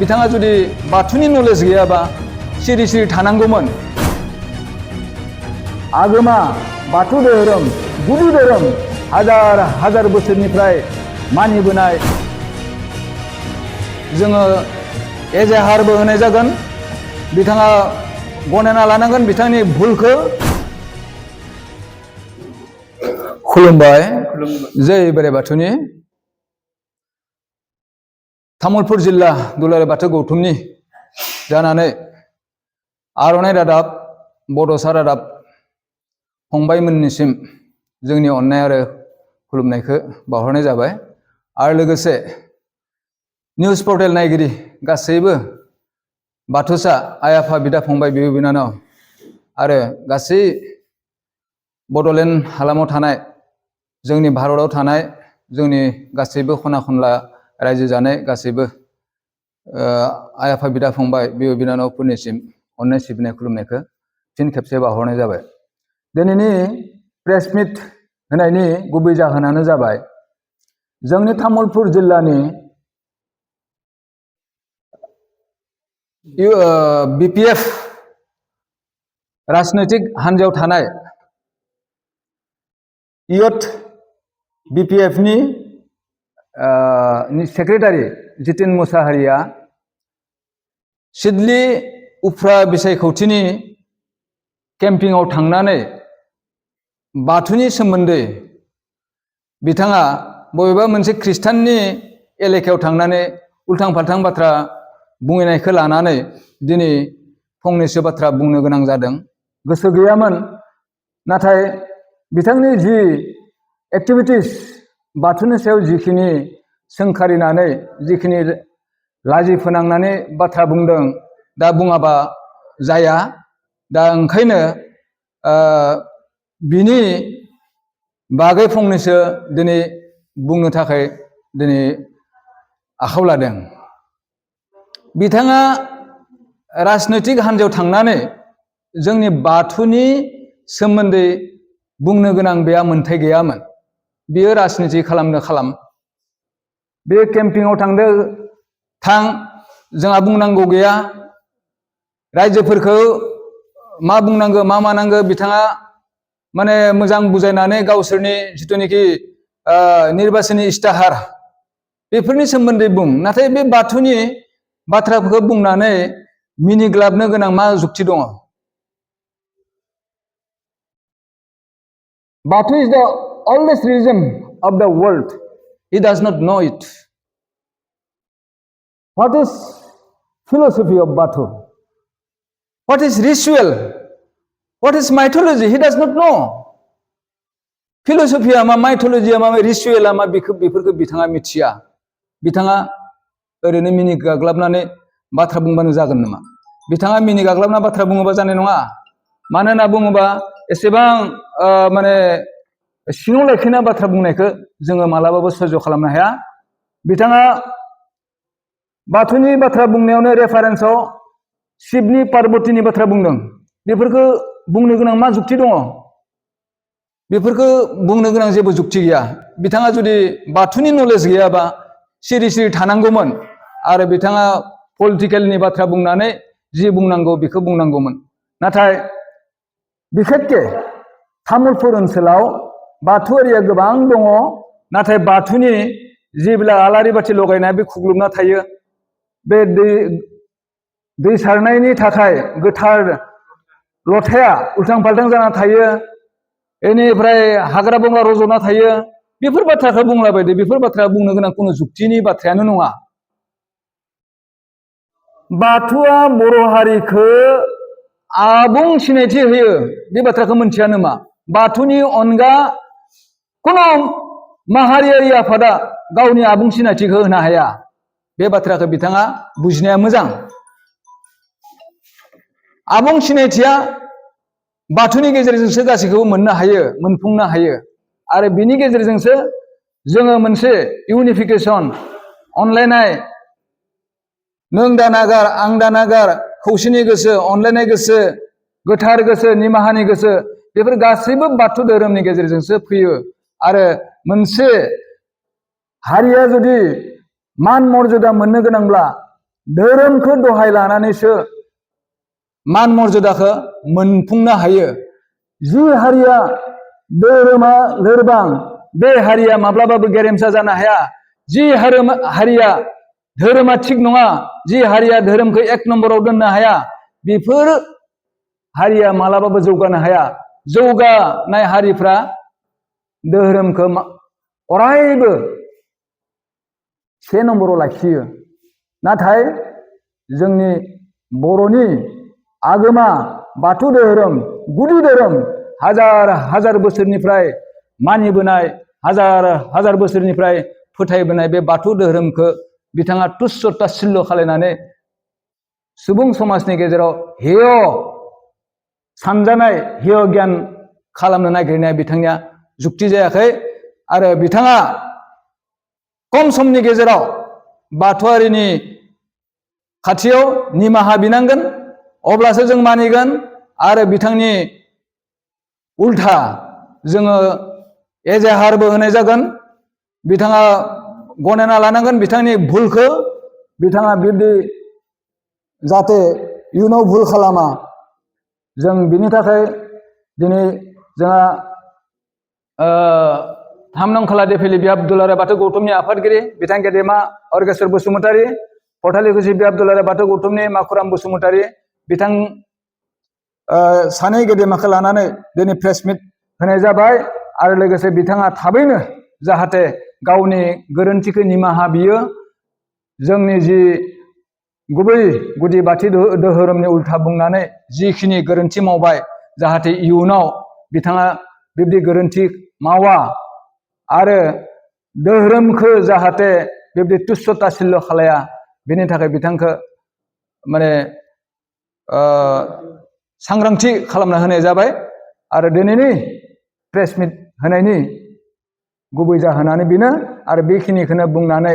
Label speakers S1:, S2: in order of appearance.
S1: बिथाङा जुदि बाथौनि नलेज गैयाबा सिरि सिरि थानांगौमोन। आगोमा बाथौ धोरोम, गुदि धोरोम, हाजार हाजार बोसोरनिफ्राय मानिबोनाय जोङो एजाहारबो होनाय जागोन। बिथाङा गनायना लानांगोन बिथांनि भुलखौ। खुलुमबाय जै बोराइ बाथौनि। तामुलपुर जिल्ला दुलाराय बाथौ गौथुमनि जानानै आर'नाइ रादाब, बड'सा रादाब फंबायमोननिसिम जोंनि अननाय आरो खुलुमनायखौ बावहरनाय जाबाय। आरो लोगोसे निउस पर्टेल नायगिरि गासैबो बाथौसा आइ आफा बिदा फंबाय बिब' बिनानाव आरो गासै बड'लेण्ड हालामाव थानाय, जोंनि भारताव थानाय, जोंनि गासैबो खना खनला रायजो जानाय गासैबो आइ आफा बिदा फंबाय बिब' बिनानावफोरनिसिम अननाय सिबिनाय खुलुमनायखौ फिन खेबसे बावहरनाय जाबाय। दिनैनि प्रेस मिट होनायनि गुबै जाहोनानो जाबाय जोंनि तामुलपुर जिल्लानि BPF राजनैतिक हान्जायाव थानाय इयथ BPFनि सेक्रेटारि जितेन मुसाहारिया सिडली उफ्रा बिसायख'थिनि केम्पिंआव थांनानै बाथौनि सोमोन्दै बिथाङा बबेबा मोनसे ख्रिस्टाननि एलेकायाव थांनानै उल्थां फाल्थां बाथ्रा बुंनायखौ लानानै दिनै फंनैसो बाथ्रा बुंनो गोनां जादों। गोसो गैयामोन, नाथाय बिथांनि जि एक्टिभिटिस बाथौनि सायाव जिखिनि सोंखारिनानै जिखिनि लाजि फोनांनानै बाथ्रा बुंदों, दा बुङाबा जाया। दा ओंखायनो बिनि बागै फंनैसो दिनै बुंनो थाखाय दिनै आखायाव लादों। बिथाङा राजनैतिक हान्जायाव थांनानै जोंनि बाथौनि सोमोन्दै बुंनो गोनां बेहा मोन्थाय गैयामोन। बियो राजनिति खालामनो खालाम। बे केम्पिंआव थांदो थां, जोंहा बुंनांगौ गैया। रायजोफोरखौ मा बुंनांगौ मा मानांगौ बिथाङा माने मोजां बुजायनानै गावसोरनि जिथुनिखि निर्बाचननि इस्ताहार बेफोरनि सोमोन्दै बुं। नाथाय बे बाथौनि बाथ्राफोरखौ बुंनानै मिनिग्लाबनो गोनां मा जुक्ति दङ? Batu is the oldest religion of the world. He does not know it. What is philosophy of Batu? What is ritual? What is mythology? He does not know. Philosophy मा, mythology मा, ritual मा बेफोरखौ बिथाङा मिथिया। बिथाङा ओरैनो मिनि गाग्लाबनानै बाथ्रा बुंबानो जागोन नामा? बिथाङा मिनि गाग्लाबना बाथ्रा बुङोबा जानाय नङा। मानो होनना बुङोबा एसेबां माने सिङाव लाखिना बाथ्रा बुंनायखौ जोङो मालाबाबो सह्य खालामनो हाया। बिथाङा बाथौनि बाथ्रा बुंनायावनो रेफारेन्सआव शिबनि पार्बतीनि बाथ्रा बुंदों। बेफोरखौ बुंनो गोनां मा जुक्ति दङ? बेफोरखौ बुंनो गोनां जेबो जुक्ति गैया। बिथाङा जुदि बाथौनि नलेज गैयाबा सिरि सिरि थानांगौमोन आरो बिथाङा पलिटिकेलनि बाथ्रा बुंनानै जि बुंनांगौ बेखौ बुंनांगौमोन। नाथाय बिखेकके तामुलपुर ओनसोलाव बाथौआरिया गोबां दङ, नाथाय बाथौनि जेब्ला आलारि बाथि लगायनाय बे खुग्लुबना थायो। बे दै सारनायनि थाखाय गोथार लथाया उल्थां फाल्थां जाना थायो। बेनिफ्राय हाग्रा बंग्रा रज'ना थायो। बेफोर बाथ्राखौ बुंलाबायदो। बेफोर बाथ्रा बुंनो गोनां खुनु जुक्तिनि बाथ्रायानो नङा। बाथौआ बर' हारिखौ आबुं सिनायथि होयो। बे बाथ्राखौ मोनथिया नामा? बाथौनि अनगा खुनु माहारियारि आफादा गावनि आबुं सिनायथिखौ होनो हाया। बे बाथ्राखौ बिथाङा बुजिनाया मोजां। आबुं सिनायथिया बाथौनि गेजेरजोंसो गासैखौबो मोननो हायो, मोनफुंनो हायो। आरो बिनि गेजेरजोंसो जोङो मोनसे इउनिफिकेसन, अनलायनाय, नों दानागार आं दानागार, खौसेनि गोसो, अनलायनाय गोसो, गोथार गोसो, निमाहानि गोसो, बेफोर गासैबो बाथौ धोरोमनि गेजेरजोंसो फैयो। आरो मोनसे हारिया जुदि मान मर्यादा मोननो गोनांब्ला धोरोमखौ दहाय लानानैसो मान मर्यादाखौ मोनफुंनो हायो। जि हारिया धोरोमा लोरबां बे हारिया माब्लाबाबो गेरेमसा जानो हाया। जि हारिया धोरोमा थिग नङा, जि हारिया धोरोमखौ एक नम्बराव दोननो हाया, बेफोर हारिया मालाबाबो जौगानो हाया। जौगानाय हारिफ्रा धोरोमखौ अरायबो से नम्बराव लाखियो। नाथाय जोंनि बर'नि आगोमा बाथौ धोरोम, गुदि धोरोम, हाजार हाजार बोसोरनिफ्राय मानिबोनाय, हाजार हाजार बोसोरनिफ्राय फोथायबोनाय बे बाथौ धोरोमखौ बिथाङा तुच्छ ताच्छिल्य खालायनानै सुबुं समाजनि गेजेराव हेय सानजानाय, हेय गियान खालामनो नागिरनाया बिथांनिया जुक्ति जायाखै। आरो बिथाङा खम समनि गेजेराव बाथौआरिनि खाथियाव निमाहा बिनांगोन, अब्लासो जों मानिगोन। आरो बिथांनि उल्था जोङो एजाहारबो होनाय जागोन। बिथाङा गनायना लानांगोन बिथांनि भुलखौ। बिथाङा बिब्दि जाहाथे इयुनाव भुल खालामा, जों बिनि थाखाय दिनै जोंहा 3 नं खोला देफिलि बिहाब दुलाराय बाथौ गौथुमनि आफादगिरि बिथां गेदेमा अर्गेस्वर बसुमतारी, फथालिकुसि बिहाब दुलाराय बाथौ गौथुमनि माखुराम बसुमतारी, बिथां सानै गेदेमाखौ लानानै दिनै प्रेस मिट होनाय जाबाय। आरो लोगोसे बिथाङा थाबैनो जाहाथे गावनि गोरोन्थिखौ निमाहा बियो, जोंनि जि गुबै गुदि बाथौ धोरोमनि उल्था बुंनानै जिखिनि गोरोन्थि मावबाय, जाहाथे इयुनाव बिथाङा बिब्दि गोरोन्थि मावा आरो धोरोमखौ जाहाथे बिब्दि तुच्छ ताच्छिल्य खालाया, बेनि थाखाय बिथांखौ माने सांग्रांथि खालामना होनाय जाबाय। आरो दिनैनि प्रेस मिट होनायनि गुबै जाहोनानो बेनो। आरो बेखिनिखौनो बुंनानै